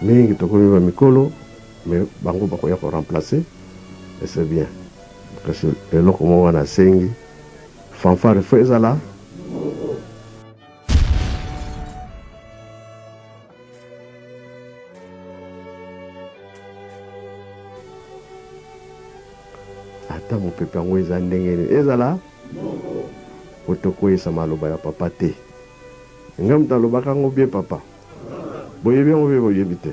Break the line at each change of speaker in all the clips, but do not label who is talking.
Mingi tokomi ba mikolo mais bango bakoya ko remplacer et c'est bien. Kasi eloko moko wana asengi fanfare faut ezala ata mopepe yango eza ndenge nini ezala po tokweyisa maloba ya papa te. Nga moto alobaka yango bien papa. Boyebi yango mpe boyebi te.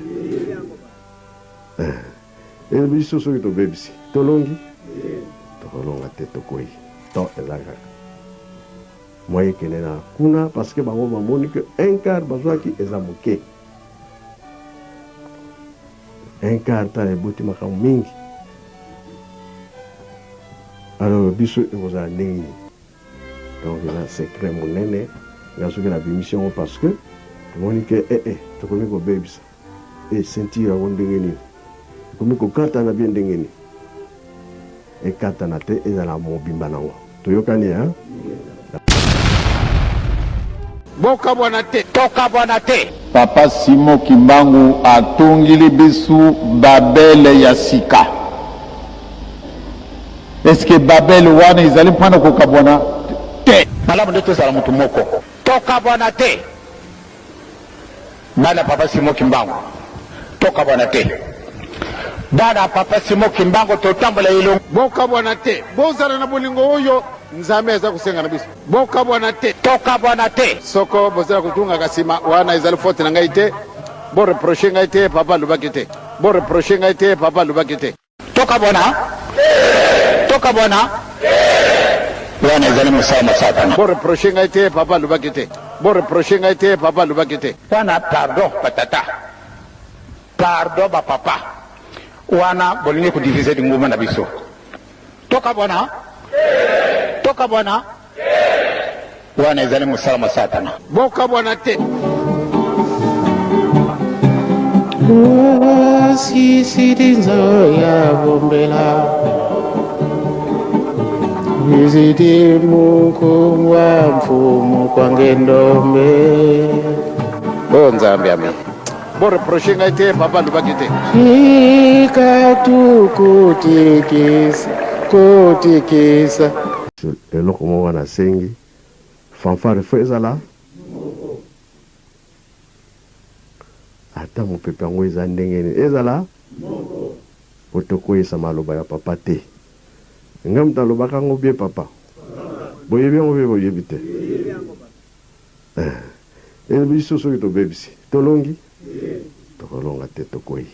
Eh, biso soki tobebisi tolongi? Tokolonga te, tokwei. Temps eza kaka moyen ekende na kuna parce que bango bamoni que un quart bazwaki eza moke. Un quart tala eboti makambo mingi. Alors biso ekozala ndenge nini? Donc eza secret munene nga soki na bimisi yango parce que tomoni ke eh eh tokomi kobebisa eh ceinture yango ndenge nini ekomi kokatana bien ndenge nini ekatana te ezala mobimba nango toyokani hein.
Bokabwana te.
Tokabwana te.
Papa Simon Kimbangu atongili bisu Babele ya sika. Est ce que Babel wana ezali mpo na kokabwana te?
Malamu nde tozala moto moko. Tokabwana te. Bana Papa Simon Kimbangu, tokabwana te. Bana Papa Simon Kimbangu, totambola elongo.
Bokabwana te. Bozala na bolingo oyo Nzambe aza kosenga na biso. Bokabwana te.
Tokabwana te.
Soko bozala kotungaka sima, wana ezali faute na ngai te. Bo reprocher ngai te, papa alobaki te. Bo reprocher ngai te, papa alobaki te.
Tokabwana? Tokabwana? Wana ezali mosala mwa Satana.
Bo reprocher ngai te, papa alobaki te. Bo reprocher ngai te, papa alobaki te.
Wana pardon ba tata, pardon ba papa, wana bolingi ko diviser lingomba na biso. Tokabwana? Tokabwana? Wana ezali mosala mwa Satana.
Bokabwana te. Oh Nzambe amen. Bo reprocher ngai te, papa alobaki te.
Eloko moko wana asengi fanfare faut ezala ata mopepe yango eza ndenge nini ezala po tokweyisa maloba ya papa te. Nga moto alobaka yango bien papa. Boyebi yango bien boyebi te. Eh biso soki tobebisi tolongi? Tokolonga te tokwei.